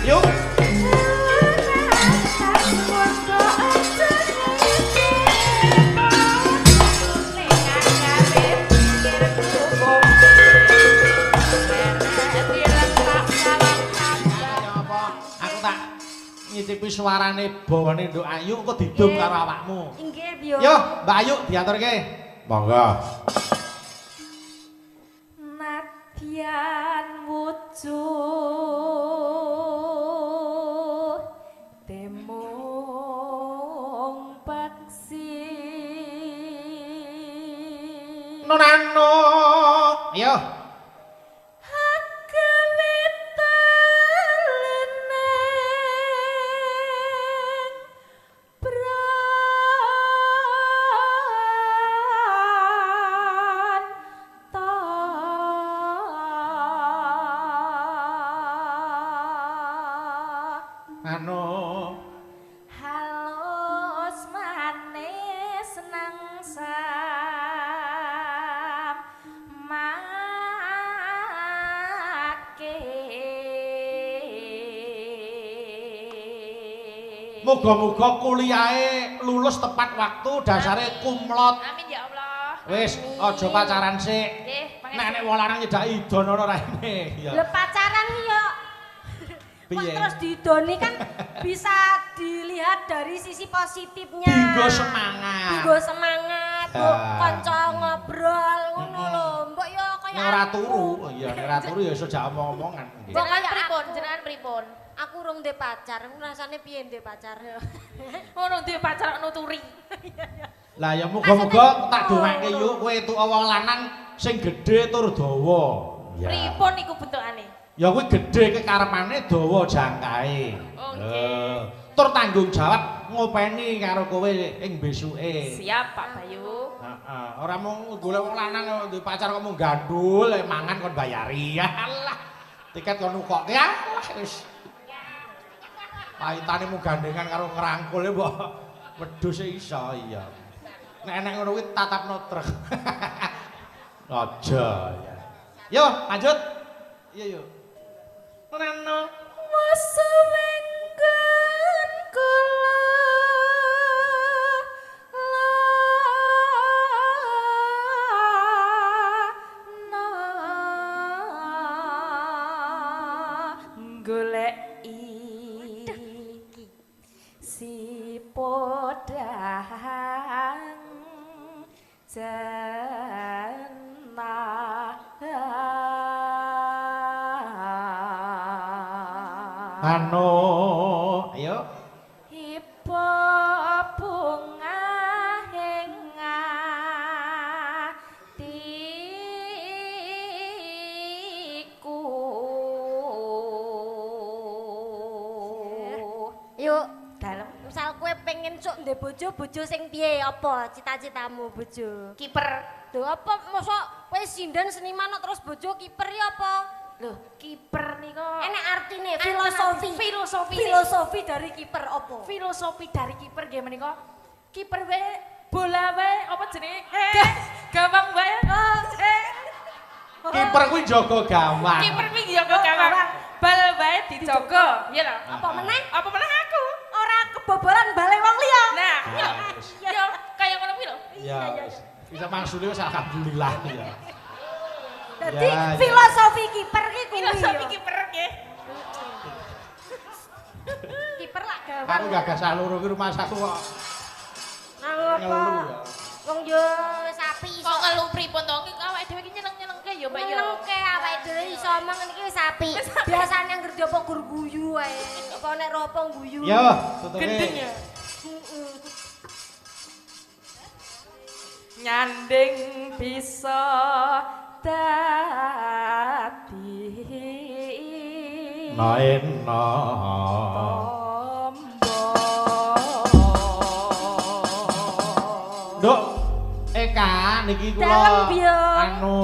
Yuk. Aku tak nyicipi suarane bawane Nduk Ayu engko didum karo awakmu. Inggih, Biyo. Yo, Mbak Ayu diaturke. Monggo. Nadyan wujud temung peksi. Nonano. Ayo. Anu halus manis nang samake. Muga-muga kuliahe lulus tepat waktu, dasare kumlot. Amin ya Allah. Wis, aja pacaran sik. Nggih, nek nek wong lanang nyedaki idonono raine. Lho pacaran yo piye? Terus diidoni kan bisa dilihat dari sisi positifnya. Dinggo semangat. Dinggo semangat, kanca ngobrol ngono lho. Mbok yo kaya nek ora turu, iya nek ora turu ya iso jak omong-omongan. Mbok kaya pripun? Jenengan pripun? Aku urung ndek pacar, rasane piye ndek pacar? Ngono ndek pacar nuturi. Lah ya muga-muga tak dongake yuk kowe entuk wong lanang sing gedhe tur dawa. Pripun niku bentukane? Ya kuwi gedhe kekarepane dawa jangkae. Oke. Tur tanggung jawab ngopeni karo kowe ing besuke. Siap Pak Bayu. Heeh, ora mung golek wong lanang duwe pacar kok mung gandul mangan kon bayari. Alah. Tiket kon nukokke alah wis. Paitane mung gandengan karo ngrangkul mbok wedhus iso iya. Nek enek ngono kuwi tatapno truk. Aja ya. Yo lanjut. Iya yo. Nano wasuwengken kula lana goleki si podhang jenah. Anu, ayo. Ipo bunga ing atiku. Yuk, dalem. Misal kowe pengen sok ndek bojo, bojo sing piye apa cita-citamu bojo? Kiper. Lho apa mosok kowe sinden seniman terus bojo kiper ya apa? Loh, kiper nika enek artine filosofi. Filosofi. Filosofi dari kiper apa? Filosofi dari kiper nggih menika. Kiper wae bola wae apa jenenge? Gawang wae. Kiper kuwi jaga gawang. Kiper kuwi jaga gawang. Bal wae dijaga, ya lho. Apa meneh? Apa meneh aku? Ora kebobolan bale wong liya. Nah, kuwi lho. Ya kaya ngono kuwi lho. Ya wis. Bisa mangsule wis alhamdulillah ya. Dadi filosofi kiper ki kuwi. Filosofi kiper nggih. Kiper lak gawang. Aku gagah saluru ki rumahku kok. Nang apa? Wong yo sapi iso. Kok ngelu pripun to? Awake dhewe iki nyeneng-nyenengke ya, Mbak ya. Nyenengke awake dhewe iso omong ngene iki wis apik. Biasane anggere diopo gur guyu ae. Apa nek ropo guyu. Yo, tutuke. Gendeng ya. Nyanding bisa dadi naena tombo. Nduk Eka niki kula anu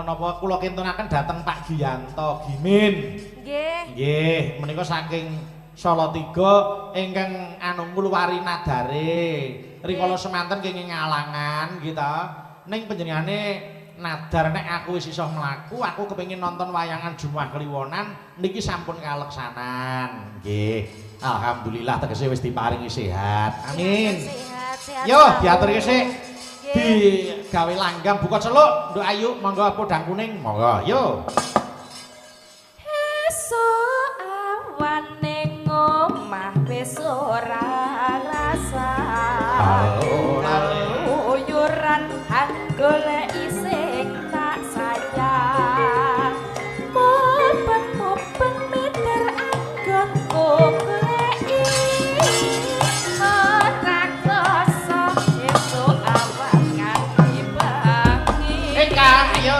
napa kula kintunaken dhateng Pak Giyanto Gimin. Nggih. Nggih, menika saking Salatiga ingkang anu ngluwari nadare. Rikala semanten kenging ngalangan nggih ta. Ning panjenengane Nadar nek aku wis iso mlaku, aku kepengin nonton wayangan Jumuah Kliwonan niki sampun kaleksanan. Nggih. Alhamdulillah tegese wis diparingi sehat. Amin. Sehat, sehat. Yo diaturke sik. Digawe langgam buka celuk, Nduk Ayu, monggo podang kuning, monggo. Yo. Esuk awan ning omah wis ora rasa. Keluyuran goleki sing tak sayang. Mubeng-mubeng meter anggonku goleki. Ora krasa esuk awan nganti bengi. Eka, ayo.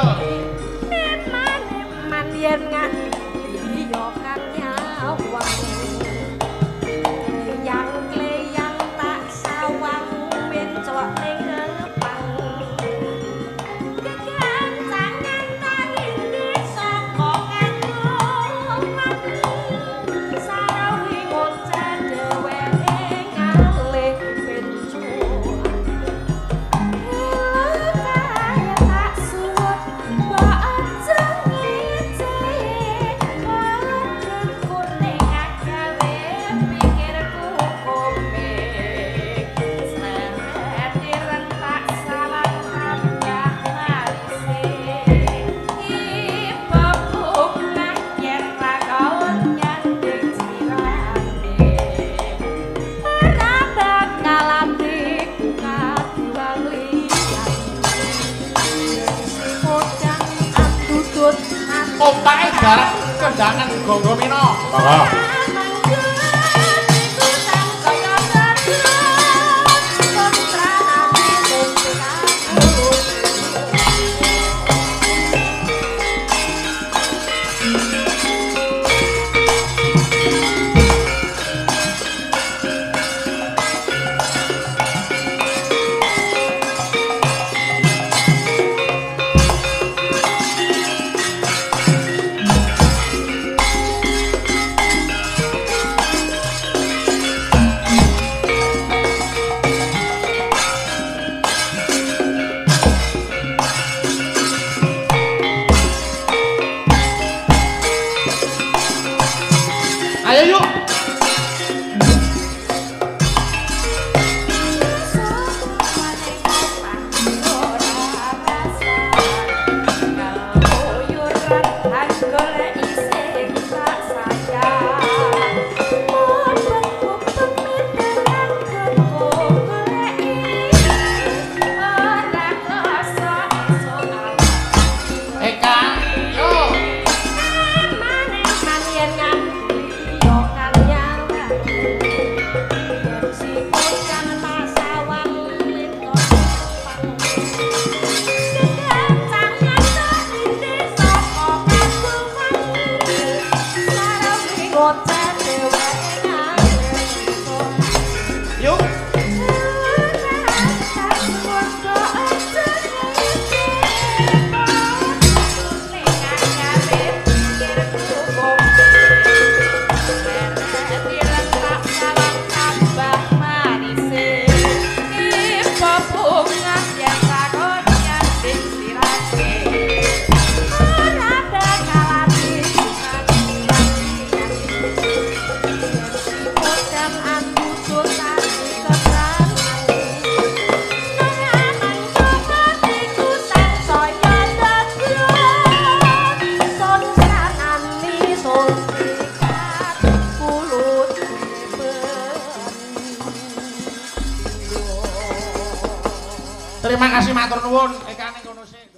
Eman-eman yen nganti yo kang nyawang. Kleyang-kleyang tak sawang menclok ning ngepang. Kegancangan tarinde saka kaduman. Sarawi ngoceh dheweke ngalih pencuan. Kae tak suwun mbok aja ngece. Padhang kuning agawe pikirku komik. Seret ireng tak salah tambah marise. Ibu bunga yen ra kaon nyanding sirane. Ora bakal atiku kadiwang liyan. Si podang andudut Kompake garap kendangan Gonggo Mino. Monggo. Ayo yuk. Eka, yo. Yuk. Terima kasih matur nuwun. Eka ning kono sik.